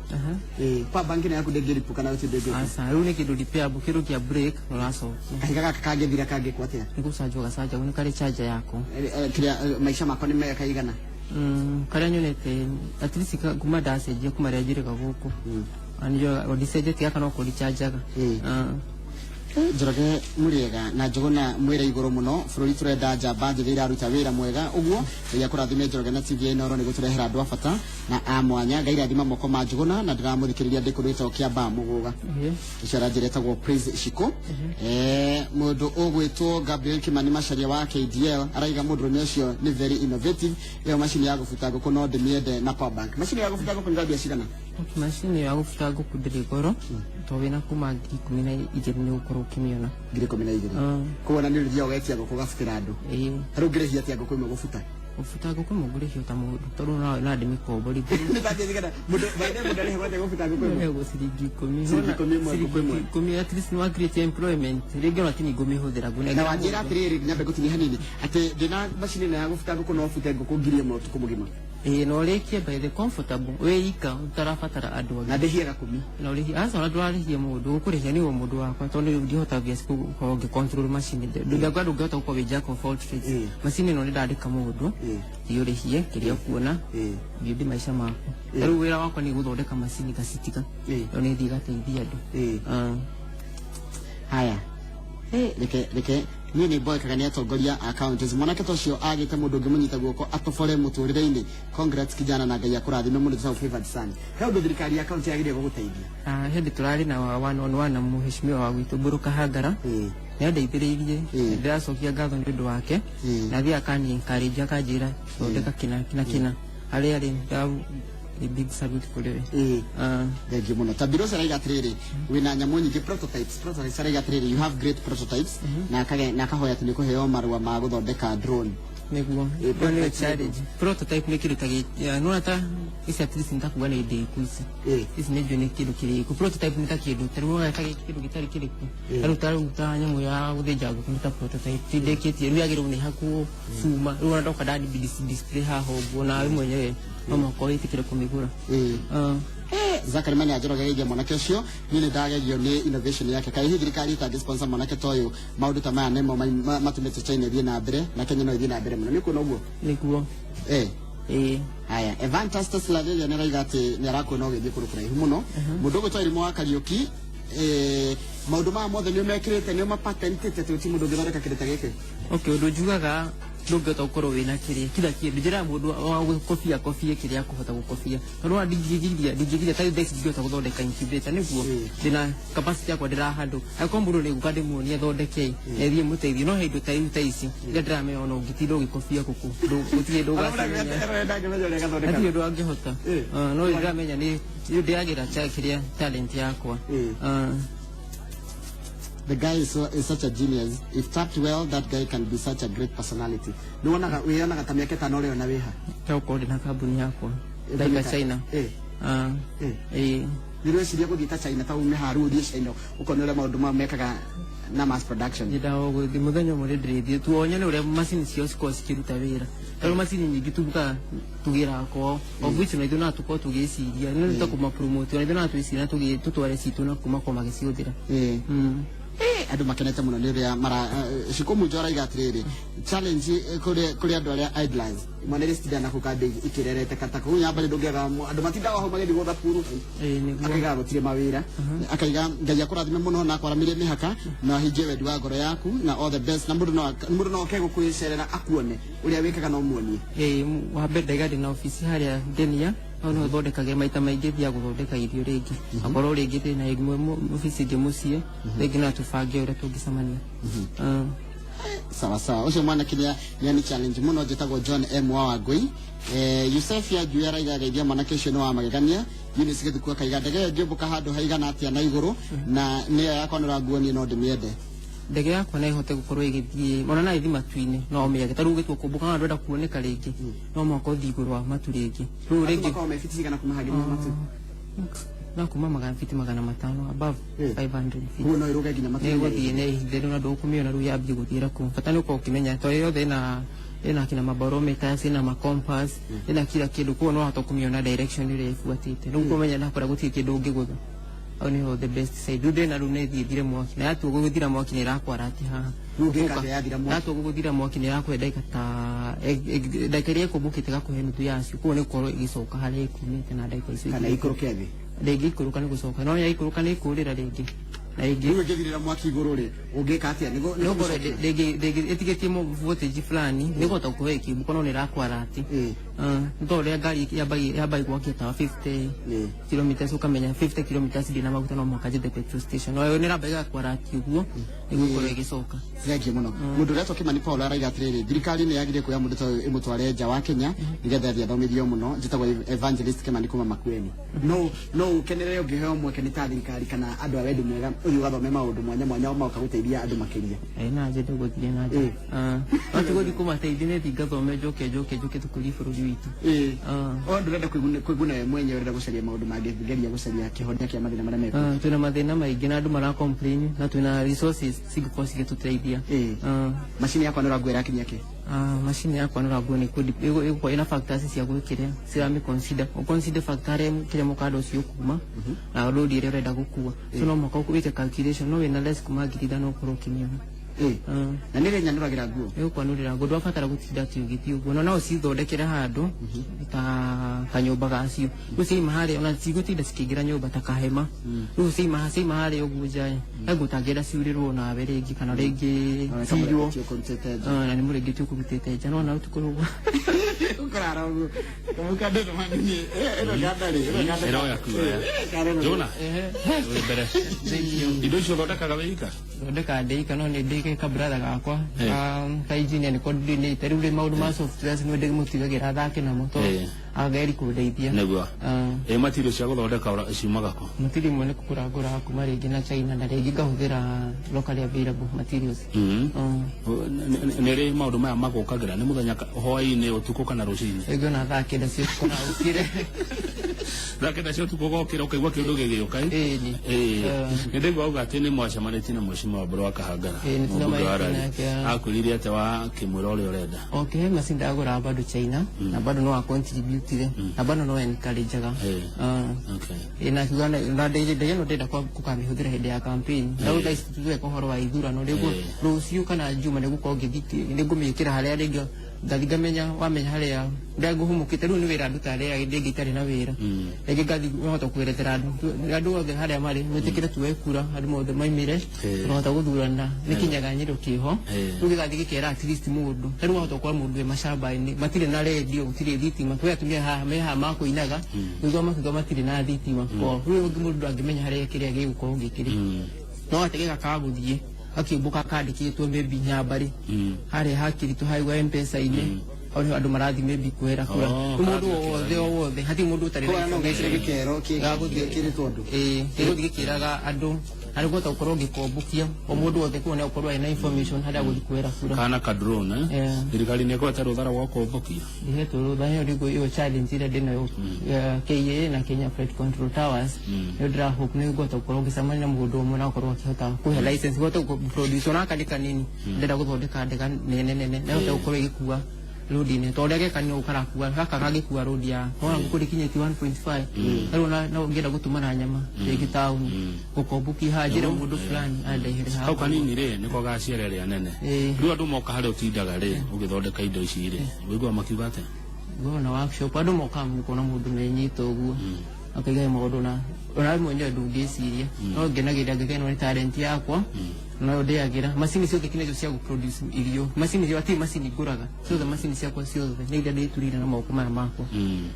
Power bank ĩno yaku ndĩngĩripũka na gũtirĩ ndĩngĩka? Aca, rĩu nĩ kĩndũ repairable, kĩndũ kĩa break ũracokia. Kahiga gaka kangĩthira kangĩkwo atĩa? Nĩ gũcanjwo gacanjagwo, nĩ karĩ charger yako. Kĩrĩa maica makwa nĩ mega kaigana? Karĩa nyonete at least kuma ndacenjia kuma rĩrĩa njĩrĩga gũkũ anjo ndicenjetie gaka no kũrichanjaga. Njoroge mũrĩega na Njũgũna mwĩre igũrũ mũno. Bũrũri tũrenda njamba njĩthĩ iraruta wĩra mwega ũguo. Ngai akũrathime Njoroge na TV Inooro nĩ gũtũrehera andũ a bata na a mwanya. Ngai rathima moko ma Njũgũna na ndĩramũthikĩrĩria ndĩ kũndũ gĩtagwo Kĩambaa Mũgũga. Ũcio aranjĩra etagwo Praise Shiko. Mũndũ ũgwĩtwo Gabriel Kimani Macharia wa KDL araiga mũndũrũme ũcio nĩ very innovative. Ĩyo macini ya gũbuta ngũkũ no ndĩmĩende na power bank. Macini ya gũbuta ngũkũ nĩ mbia cigana? Macini ya gũbuta ngũkũ ndĩrĩ goro, to wĩna kuma 12,000 nĩ ũgũkorwo ũkĩmĩona. 12,000? Koguo na nĩ ũrĩthiaga ũgetia ngũkũ ũgabutĩra andũ? Ĩĩ. Tarĩu ũngĩrĩhia atĩa ngũkũ ĩmwe gũbuta? Gũbuta ngũkũ ĩmwe ngũrĩhio ta mũndũ, tondũ no ndĩmĩkomborithie. Nĩ ta njĩra mũndũ by the way, mũndũ arĩhagwo atĩa gũbuta ngũkũ ĩmwe? Ĩrĩhagwo ciringi 10. Ciringi 10 ĩmwe, ngũkũ ĩmwe. 10, at least nĩ wa create employment rĩngĩ, ona ti ni ngũmĩhũthĩra Na ngũnengera wanjĩra mũndũ. Atĩrĩrĩ, nyambe ngũtinie hanini atĩ ndĩna macini ĩno ya gũbuta ngũkũ no bute ngũkũ 1000 ũtukũ mũgima. Ĩĩ, na ũrĩkie by the comfortable wĩ ika ũtarabatara andũ angĩ. Na ndĩhiaga kũmi. Na ũrĩhi aca, ona ndũrarĩhia mũndũ, ũkũrĩhia nĩwe mũndũ wakwa, tondũ ndihota obvious gũkorwo ngĩ control macini. Ndũngĩakwa ndũngĩhota gũkorwo wĩ jack of all trades. Macini ĩno nĩ ndandĩka mũndũ, thiĩ ũrĩhie kĩrĩa ũkuona, thiĩ maica maku. Rĩu wĩra wakwa nĩ gũthondeka macini ngacitiga, ĩyo nĩ thiĩ gateithia andũ. Haya. Reke niĩ nĩ mboekaga nĩ atongoria a counties. Mwanake ta ũcio agĩte mũndũ ũngĩmũnyita guoko atobore mũtũrĩre-inĩ. Congrats kijana, na Ngai akũrathime mũno. Tũtagwo Favored Son. He ũndũ thirikari ya county yagĩrĩire gũgũteithia? Ah, hĩndĩ tũrarĩ na wa one on one na mũheshimiwa wa gwitũ Mbũrũ Kahangara, nĩ andeithĩrĩirie. Ndĩracokia ngatho nĩ ũndũ wake. Na thiĩ akani encourage, akanjĩra thondeka kĩna na kĩna harĩa arĩ a big salute kũrĩ we. Thank you mũno. Tabiros araiga atĩrĩrĩ, wĩna nyamũ nyingĩ, prototypes. Araiga atĩrĩrĩ, you have great prototypes, na akage na akahoya atĩ nĩ kũheo marũa ma gũthondeka drone. Nĩguo. Eh, Ĩyo nĩyo prototype. Challenge, prototype nĩ kĩndũ ta nĩwona ta ici, at least nĩtakuga nĩ ndĩku ici. Ici nĩ njũĩ nĩ kĩndũ kĩrĩku. Prototype nĩ ta kĩndũ ta rĩu wona ta kĩndũ gĩtarĩ kĩrĩku, ta rĩu ta nyamũ ya gũthĩnja ngũkũ nĩ ta prototype, ti ndĩkĩtie. Rĩu yagĩrĩirwo nĩ hakwo cuma. Rĩu ona ndoka ndandi display haha ũguo, nawe mwenyewe no mũhaka wĩtĩkĩre kũmĩgũra. Zakari Mani Njoroge geithia mwanake ũcio. Niĩ nĩ ndagegio nĩ innovation yake. Kaĩ hihi thirikari ĩtangĩ sponsor mwanake ta ũyũ? Maũndũ ta maya nĩmo matũmĩte China ĩthiĩ na mbere na Kenya no ĩthiĩ na mbere mũno. Nĩ kuona ũguo? Nĩguo. Ĩĩ. Haya, Evantas Slaveria nĩ araiga atĩ nĩ arakuona ũgĩthiĩ kũndũ kũraihu mũno. Mũndũ ũgwĩtwo Irimũ wa Kariũki. Maũndũ maya mothe nĩ mekĩrĩte, nĩ mapatentĩte, atĩ gũtirĩ mũndũ ũngĩthondeka kĩndũ ta gĩkĩ? Okay, ũndũ njugaga, ndũngĩhota gũkorwo wĩna kĩrĩa kila kĩndũ. Njĩraga mũndũ wa gũkobia kobie kĩrĩa akũhota gũkobia, tondũ ona ndingĩgiria ta thaa ici ndingĩhota gũthondeka incubator nĩguo ndĩna capacity yakwa ndĩrahandũ. Angĩkorwo mũndũ nĩ gũka ndĩmuonie athondeke na ĩthiĩ mũteithie, no he indo ta iu ta ici iria ndĩramenya ona ũngĩtinda ũgĩkobia gũkũ gũtirĩ hĩndĩ ũgacimenya. Ndangĩmenya ũrĩa gathondeka. Hatirĩ ũndũ angĩhota. Ah, no ndĩramenya nĩ ndĩagĩra kĩrĩa talent yakwa. Ah. The guy is such a genius. If tapped well, that guy can be such a great personality. Nĩ wonaga wĩyonaga ta mĩaka 5 ũrĩona wĩha? Ndagũkorwo ndĩna kambuni yakwa ndaika China. Ah, ĩĩ. Nĩ rweciria gũthiĩ ta China, ta ume haru ũthiĩ China ũkone ũrĩa maũndũ mao mekaga na mass production? Nyendaga gũthiĩ mũthenya ũmwe, nĩ ndĩrĩthiĩ tuonyane ũrĩa macini ciao cikoragwo cikĩruta wĩra, tondũ macini nyingĩ tugaga tũgĩraga kwao, of which na ithuĩ no tũkorwo tũgĩciria nĩ ta kũmapromote, ona ithuĩ no twĩciria na tũtware citũ na kuma kwa magĩcihũthĩra. Andũ makenete mũno nĩ ũrĩa mara Shiko Munjo araiga atĩrĩrĩ, challenge kũrĩ andũ arĩa idlers, imwana iria citindaga na kũu kambĩ ikĩrerete kata kũu nyambari, ndũngĩaga andũ matindaga hau magĩthiĩ gũtha puru. Ĩĩ, nĩguo. Akaiga gũtirĩ mawĩra. Akaiga Ngai akũrathime mũno na akwaramĩrie mĩhaka na ahingie wendi wa ngoro yaku na all the best, na mũndũ no oke gũkwĩcerera akuone ũrĩa wĩkaga, no muonie. Ĩĩ, wa mbere ndaiga ndĩna obici harĩa Ngenia, hau nĩho thondekagĩra maita maingĩ, thiaga gũthondeka irio rĩngĩ, akorwo rĩngĩ ndĩna ĩmwe obici ĩngĩ mũciĩ, rĩngĩ no tũbange ũrĩa tũngĩcemania. Ah. Sawa sawa, ũcio mwanake nĩ ani challenge mũno. Njĩtagwo John M wa Wangui. Yusef ya Njui araiga geithia mwanake ũcio, nĩ wa magegania. Eunice Gĩthuku akaiga ndege ĩyo ĩngĩũmbũka handũ haigana atĩa na igũrũ, na nĩyo yakwanũra nguo, niĩ no ndĩmĩende. Ndege yakwa no ĩhote gũkorwo ĩgĩthiĩ ona no ĩthiĩ matu-inĩ, no ũmĩage ta rĩu ũgĩtua kũmbũka na ndwenda kuoneka rĩngĩ, no mũhaka ũthiĩ igũrũ wa matu rĩngĩ rĩu Andũ rĩngĩ. Makoragwo me fiti cigana kuma hangĩ nginya matu? No kuma magana fiti 500, above 500 feet. Koguo no ĩrũge nginya matu? Nĩ ĩgũthiĩ nĩ ihinda rĩu na ndũkũmĩona rĩu yambie gũthiĩra kũu. Bata nĩ ũkorwo ũkĩmenya tondũ yothe ĩna kina mabarometers, ĩna macompass, ĩna kila kĩndũ, koguo no wahota kũmĩona direction ĩrĩa ĩbuatĩte. Rĩu kũmenya na kũrĩa gũtirĩ kĩndũ ũngĩgũtha, hau nĩho the best side. Rĩu ndĩna rĩu nĩ ĩthiĩ ĩthire mwaki, na yatua gũthira mwaki nĩ ĩrakwara atĩ haha. Rĩu ũngĩka atĩa yathira mwaki? Yatua gũthira mwaki nĩ ĩrakũhe ndagĩka ta ndagĩka iria ĩkũmbũkĩte gakũhe nuthu yacio, koguo nĩ gũkorwo ĩgĩcoka harĩa ĩkumĩte na ndagĩka icio. Kana ikũrũke thĩ? Ndĩngĩikũrũka, nĩ gũcoka, no yaikũrũka nĩ ĩkũrĩra rĩngĩ na ĩngĩ. Rĩu ĩngĩthirĩra mwaki igũrũ rĩ, ũngĩka atĩa nĩguo Nĩgũkorwo ĩtigĩtie voltage fulani nĩ kũhota gũkorwo ĩkĩmbũka, no nĩ ĩrakwara atĩ nĩ tondũ ũrĩa ngari yambagia gwakia tawa 50 kilometers, ũkamenya 50 kilometers ndĩna maguta, no mũhaka njethe petrol station, no ĩyo nĩ ĩramba ĩgakwara atĩ ũguo nĩguo ĩkorwo ĩgĩcoka. Thank you mũno. Mũndũ ũretwo Kimani Paul araiga atĩrĩrĩ, thirikari nĩ yagĩrĩire kuoya mũndũ ta ũyũ ĩmũtware nja wa Kenya nĩgetha athiĩ athomithio mũno. Njĩtagwo Evangelist Kimani kuma Makueni. No ũkenerere ũngĩheo mweke nĩ ta thirikari kana andũ a wendi mwega ũthiĩ ũgathome maũndũ mwanya mwanya magoka gũteithia andũ makĩria? Ĩ, na njende gũthiĩ na nja. Ah, no ti gũthiĩ kũmateithia, nĩ thiĩ ngathome, njoke tũkũrie bũrũri witũ. Ah. O ndũrenda kwĩguna we mwenyewe, ũrenda gũcaria maũndũ mangĩ, geria gũcaria kĩhonia kĩa mathĩna marĩa mekuo. Ah, twĩna mathĩna maingĩ na andũ mara complain na twĩna resources cingĩkorwo cigĩtũteithia. Ah. Macini yakwa nĩ ũranguo ĩrakinyia kĩ? Ah, macini yakwa nĩ ũranguo nĩ ĩgũkorwo ĩna factors cia gwĩkĩra cirami consider, consider factor harĩa kĩrĩa mũkanda ũcio ũkuma na load ĩrĩa ũrenda gũkua, so no mũhaka wĩke calculation, no wĩna less kuma 5,000 ũkorwo ũkĩmĩona. Na nĩ rĩnyanũragĩra nguo? Ĩgũkwanũrĩra nguo, ndwabatara gũtinda atĩ ũgĩthiĩ ũguo, no ũcithondekere handũ ta kanyũmba gacio, rĩu ciaima harĩa ona cigũtinda cikĩingĩra nyũmba ta kahema, rĩu ciaima harĩa ũguo nja ĩ he nguo ũtangĩenda ciurĩrwo nawe rĩngĩ kana rĩngĩ ciywo. Ũkũrutĩte nja. Ah, na nĩ mũrĩngĩ ũkũrutĩte nja no na ũtukũ ũguo. Ũkũrara ũguo kamũkande nĩ manini ĩno ganda rĩ, ĩno ganda. Ĩroya kuoya. Jona, wĩ mbere. Indo icio ũthondekaga wĩ ika? Thondeka ndĩika, no nĩ ndĩike kabratha gakwa ka engineer nĩko ndinĩte rĩu rĩ maũndũ ma softwares nĩ ndĩmũtigagĩra athake namo to ageri kũndeithia. Nĩguo. Ah. Ĩ material cia gũthondeka ciumaga kũ? Material imwe nĩ kũgũra ngũraga kuma rĩngĩ na China, na rĩngĩ ngahũthĩra locally available materials. Nĩ rĩ maũndũ maya magũkagĩra? Nĩ mũthenya, hwaĩ-inĩ, ũtukũ kana rũcinĩ? Rĩngĩ ona thaa 9 cia ũtukũ na ũkire. Thaa 9 cia ũtukũ ũgokĩra ũkaigua kĩndũ gĩgĩũka, ĩ? Ĩni. Ĩĩ. Nĩ ndaigua auga atĩ nĩ mwacemanĩtie na mheshimiwa Mbũrũ wa Kahangara. Ĩĩ, nĩ mũmbunge wa tũcemanĩtie Rari. nake, ah. Akwĩrire atĩ wa kĩmwĩra ũrĩa ũrenda? Okay, macini ndagũraga bado China na bado no acontributire na bado no encourageaga. Okay. Ĩ, na kiuga na ndege ĩno ndĩrenda gũkamĩhũthĩra hĩndĩ ya campaign. Rĩu thaa ici tũreka ũhoro wa ithurano rĩguo rũciũ kana njuma nĩgũkorwo ngĩthiĩ nĩngũmĩkĩra harĩa rĩngĩ. Ngathi ngamenya wamenya harĩa ũrĩa ngũhumũkĩte. Rĩu nĩ wĩra ndutaga rĩrĩa rĩngĩ itarĩ na wĩra. Rĩngĩ ngathi ngahota kwerethera andũ othe harĩa marĩ metĩkĩre tuoe kura, andũ mothe maimĩre, tũkahota gũthurana nĩ kĩnyaganyĩro kĩho. Rĩu gĩgathiĩ gĩkera at least mũndũ ta rĩu wahota gũkora mũndũ wĩ macamba-inĩ, matirĩ na redio, gũtirĩ thitima. Kwĩ atumia haha me haha makũinaga thutha makiuga matirĩ na thitima kwao. Rĩu ũngĩ mũndũ ndangĩmenya harĩa kĩrĩa gĩgũkorwo gĩkĩrĩ, no atĩ gaka gũthiĩ gakĩũmbũka kandĩkĩtwo maybe Nyambarĩ harĩa hakiritũ haigua M-Pesa-inĩ, hau nĩho andũ marathiĩ maybe kwĩra kura. Oh, Rĩu mũndũ karathiĩ o wothe, o wothe, hatirĩ mũndũ ũtarĩ na Koguo no ngecire information. gĩkero Gagũthiĩ- kĩrĩtwo andũ. Ĩĩ, gĩgũthiĩ gĩkĩraga andũ na nĩ kũhota gũkorwo ngĩkombũkia o mũndũ wothe kuo nĩ gũkorwo ena information harĩa gũthiĩ kwĩra kura. Kana ka drone, eh? Yeah. Thirikari nĩ ĩkwete rũtha rwa kũmbũkia? Ndihetwo rũtha. Ĩyo nĩguo ĩyo challenge ĩrĩa ndĩnayo, KAA na Kenya Flight Control Towers. Nĩyo ndĩra hope nĩ ngũhota gũkorwo ngĩcemania na mũndũ ũmwe na gũkorwo akĩhota kũhe license hote produce ona aka nĩ kanini. Ndĩrenda gũthondeka ndega nene nene na hote gũkorwo ĩgĩkua rodi-inĩ tondũ ũrĩa geka nĩ karakua gaka gagĩkua rodi ya wona ngũkũ ndĩkinyĩtie 1.5. Rĩu na ũngĩenda gũtũmana nyama rĩngĩ taũni gũkombũkia haha njĩre mũndũ fulani andehere haha. Kau kanini rĩ nĩko gaciara ĩrĩa nene. Rĩu andũ moka harĩa ũtindaga rĩ ũgĩthondeka indo ici rĩ, wĩiguaga makiuga atĩa? Ngona workshop andũ mokaga mũkona mũndũ nĩnyita ũguo akaiga he maũndũ na ona mwenyewe ndũngĩciria, no ngenagĩrĩra ngĩkenwo nĩ talent yakwa no ndĩagĩra macini ciothe kinya cia gũproduce irio, macini cio atirĩ macini ngũraga ciothe, macini ciakwa ciothe nĩ iria ndĩturire na moko maya makwa.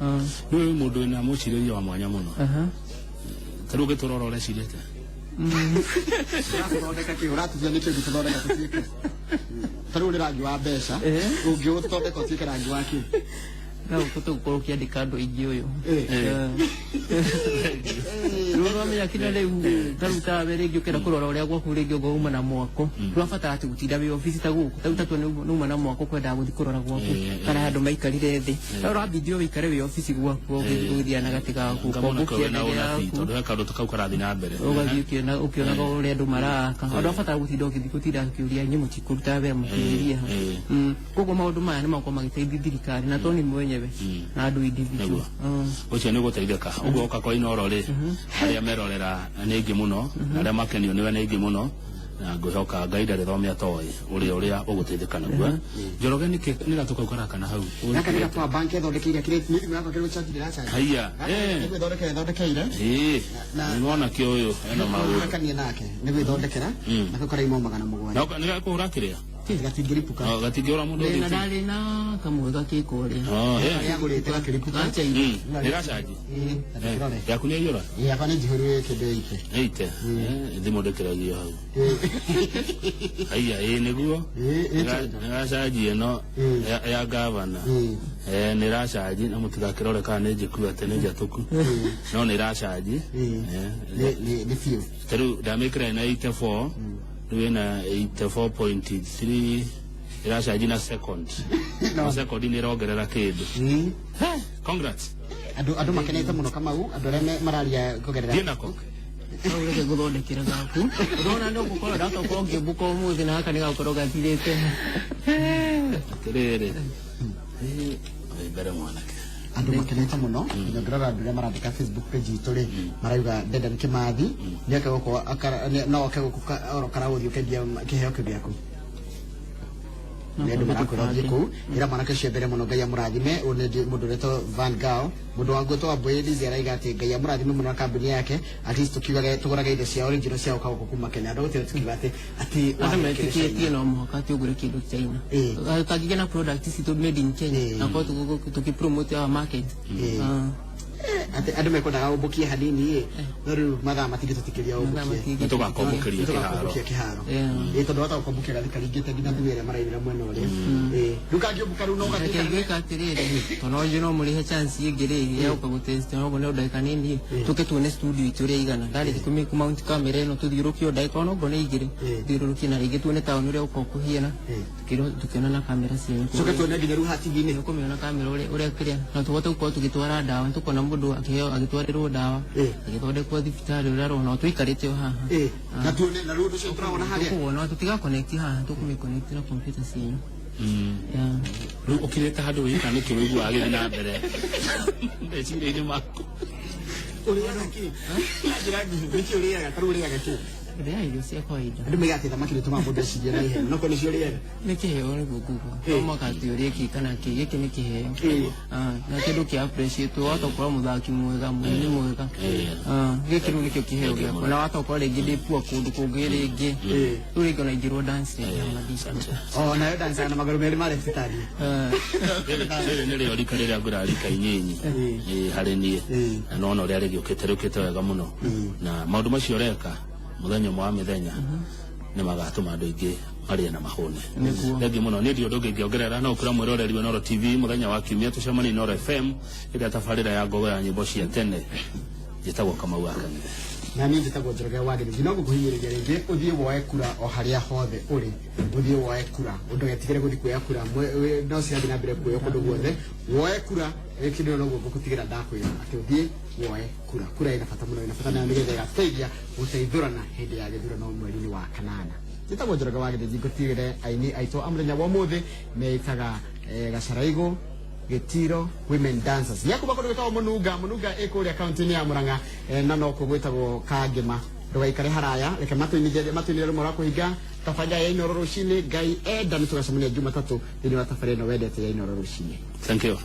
Ah. Rĩu wĩ mũndũ wĩna mũcirĩrie wa mwanya mũno. Ta rĩu ũngĩtũrora ũrecirĩte? Ũrathondeka kĩ? Ũratujia nĩ kĩ ũngĩtũthondeka tũtuĩke? Ta rĩu nĩ rangi wa mbeca, ũngĩũthondeka ũtuĩke rangi wa kĩ? No ũhote gũkorwo ũkĩandĩka andũ aingĩ ũyũ. Rĩu wamenya kinya rĩu tarĩu tawe rĩngĩ ũkĩenda kũrora ũrĩa gwaku rĩngĩ ũngĩ uma na mwako ndũrabatara atĩ gũtinda wĩ obici ta gũkũ tarĩu tatua nĩuma na mwako kwendaga gũthiĩ kũrora gwaku kana handũ maikarire thĩ no ũrabidi ũikare wĩ obici gwaku ũgĩthiĩ na gatĩ gaku Ngamona ũkombokia wĩna ndege ũnabii yaku tondũ he kaũndũ ta kau karathiĩ na mbere. Ũgathiĩ ũkĩonaga ũrĩa andũ maraka andũ abatara gũtinda ũgĩthiĩ gũtinda ũkĩũria inyuĩ mũtikũruta wĩra mũkĩũria ha. Koguo maũndũ maya nĩ makorwo magĩteithia thirikari na to ni mwenyewe na andũ individual. Nĩguo. Ũcio nĩ gũteithĩka ũguo ũka kwa Inoro rĩ, arĩa merorera nĩ aingĩ mũno na arĩa makenio nĩwe nĩ aingĩ mũno, na ngwĩhoka Ngai ndarĩ thome atoĩ ũrĩa ũgũteithĩka naguo. Njoroge, nĩkĩ nĩ gatũ kau karakana hau? Gaka nĩ gakwa bank ĩthondekeire kĩrĩa nĩ thimũ yakwa kĩrĩa gũchanji ndĩrachanji. Haiya, eh. Nĩ gwĩthondekera ĩthondekeire. Ĩĩ, nĩwona kĩ ũyũ ena maũndũ. Gwĩthondekania nake nĩ gwĩthondekera nako karaima 700. Na nĩ gakũhũra kĩrĩa? Gatingĩripũka. Oh, gatingĩũra mũndũ Na thitima. ndarĩ na kamwe gakĩka ũrĩa Oh, eh. Yagũrĩte gakĩripũka. gachaini. Nĩ gacanji. Ĩĩ, na ndĩkĩrore. Yaku nĩ aiyũra? Ĩĩ, yakwa nĩ njihũru kĩndũ ĩite. Ĩite. Thimũ ndĩkĩragio hau. Haiya, ĩĩ nĩguo. Ĩĩ, ĩĩ. Nĩ gacanji ĩno ya gavana. Eh, nĩ ĩracanji na mũtigakĩrore kana nĩ njĩku atĩ nĩ njatũku. No nĩ ĩracanji. Eh, Nĩ biũ. Ta rĩu ndamĩkĩra ĩna 84, rĩu ĩna 84.3, ĩracanji na second. No second nĩ ĩrongerera kĩndũ. Congrats. Andũ makenete mũno Kamau, andũ arĩa mararia kũgerera Thiĩ nako. Hau reke ngũthondekere gaku ũrona no gũkorwo ndatokorwo ngĩũmbũka ũmũthĩ na gaka nĩ gakorwo gathirĩte. Atĩrĩrĩ. Ĩ, wĩ mbere mwanake. Andũ makenete mũno nginya ngĩrora andũ arĩa marandĩka Facebook page itũ rĩ, marauga Dedan Kimathi nĩoke gũkũ no oke gũkũ oro karaũthiĩ ũkendia kĩheo kĩu gĩaku. Nĩ andũ marakwĩra ũthiĩ kũu ĩra mwanake ũcio mbere mũno, Ngai amũrathime. Ũyũ nĩ mũndũ ũretwo Van Gao, mũndũ wa ngwĩtwo Wambui Lizzy araiga atĩ Ngai amũrathime mũno na kambuni yake, at least tukiugage tũgũrage indo cia original cia gũka gũkũ kuma Kenya. Andũ gũtirĩ tukiuga atĩ Andũ metĩkĩtie no mũhaka atĩ ũgũre kĩndũ China. Tangĩgĩa na product citũ made in Kenya na korwo tũkĩpromote our market. Ah. Atĩ andũ mekwendaga ũmbũkie hanini ĩ, no rĩu mathaa matingĩtũtikĩria ũmbũkie. Nĩ tũgakombũkĩria kĩharo. Tũgakombũkia kĩharo. Ĩ, tondũ wahota gũkombũkia gathi karingĩte nginya thimũ ĩrĩa marainĩra mwena ũrĩa. Ĩ, rĩu kangĩũmbũka rĩu no Reke gatuĩka ngwĩka atĩrĩrĩ, tondũ no njũ no mũrĩhe chance ĩngĩ rĩ ya gũka gũtest no no ndagĩka nini tũke tuone studio itũ ũrĩa igana ndarĩthi kũ mount camera ĩno tũthiũrũkie ndagĩka ona okorwo nĩ igĩrĩ, tũthiũrũrũkie na rĩngĩ tuone taũni ũrĩa gũkorwo kũhiana tũkĩona na kamera cianyu. Coke tuone nginya rĩu TV-inĩ. Ũkũmĩona kamera ũrĩa kĩrĩa na tũhote gũkorwo tũgĩtwara ndawa, nĩtũkona mũndũ akĩheo agĩtwarĩrwo ndawa agĩthondekwo thibitarĩ ũrĩa arona tũikarĩte o haha. Ĩ, na tuone na rĩu ũndũ ũcio tũrawona harĩa. Tũkũwona tũtiga connect haha, tũkũmĩ connect na computer cianyu. Yeah. Rĩu ũkirĩte handũ wĩka nĩkĩ wĩiguaga gĩthiĩ na mbere meciria-inĩ maku? Ũrĩaga kĩ? Na njĩra nguhĩ, nĩkĩ ũrĩaga? Ta rĩu ũrĩaga kĩ? Ndĩaga irio cia kawaida. Andũ maigaga atĩ thamaki nĩ tũmaga mũndũ ecirie na ihenya, no korwo nĩcio ũrĩaga. Nĩ kĩheo nĩguo nguga. No mũhaka atĩ ũrĩe kĩ kana kĩ, gĩkĩ nĩ kĩheo. Ah, na kĩndũ kĩa appreciate wahota gũkorwo mũthaki mwega, mũini mwega. Ah, gĩkĩ rĩu nĩkĩo kĩheo gĩakwa, na wahota gũkorwo rĩngĩ ndĩ poor kũndũ kũngĩ rĩngĩ, rĩu rĩngĩ ona ingĩrwo dance rĩngĩ ona ndingĩhota. O nayo dancaga na magũrũ merĩ ma left hand. Ah. Rĩrĩ nĩrĩo rika rĩrĩa ngwĩra rika inyinyi. Ĩĩ, harĩ niĩ na nona ũrĩa rĩgĩũkĩte rĩũkĩte wega mũno, na maũndũ macio ũreka mũthenya ũmwe wa mĩthenya nĩ magatũma andũ aingĩ marĩe na mahũne. Nĩguo. Thengi mũno. Niĩ ndi ũndũ ũngĩ ingĩongerera no ũkĩra mwĩroreri wa Inooro TV, mũthenya wa kiumia tũcemanie Inooro FM ĩrĩa tabarĩra ya ngogo ya nyĩmbo cia tene. Njĩtagwo Kamau wa Kang'ethe. Na niĩ njĩtagwo Njoroge wa Gĩthĩnji. No ngũkũhinyĩrĩria rĩngĩ ũthiĩ woe kura o harĩa hothe ũrĩ, ũthiĩ woe kura, ndũgetigĩre gũthiĩ kuoya kura. No cirathiĩ na mbere kuoywo kũndũ guothe, woe kura. Kĩndũ noguo ngũgũtigĩra, ndakwĩra atĩ ũthiĩ woe kura. Kura ĩna bata mũno, ĩna bata nayo nĩgetha ĩgatũteithia gũteithũrana hĩndĩ ya gĩthurano mweri-inĩ wa kanana. Njĩtagwo Njoroge wa Gĩthĩnji. Ngũtigĩre aini aitũ a mũthenya wa ũmũthĩ meĩtaga Gacaraigũ Gĩtiro Women Dancers, nĩ akuma kũndũ gwĩtagwo Mũnunga. Mũnunga ĩ kũrĩa kaunti-inĩ ya Murang'a, na nokuo gwĩtagwo Kangĩma. Ndũgaikare haraya, reke matũinĩre rũmwe rwa kũhinga tabarĩra ya Inooro rũcinĩ. Ngai enda nĩ tũgacemania Jumatatũ thĩinĩ wa tabarĩra ĩno wendete ya Inooro rũcinĩ. Thank you.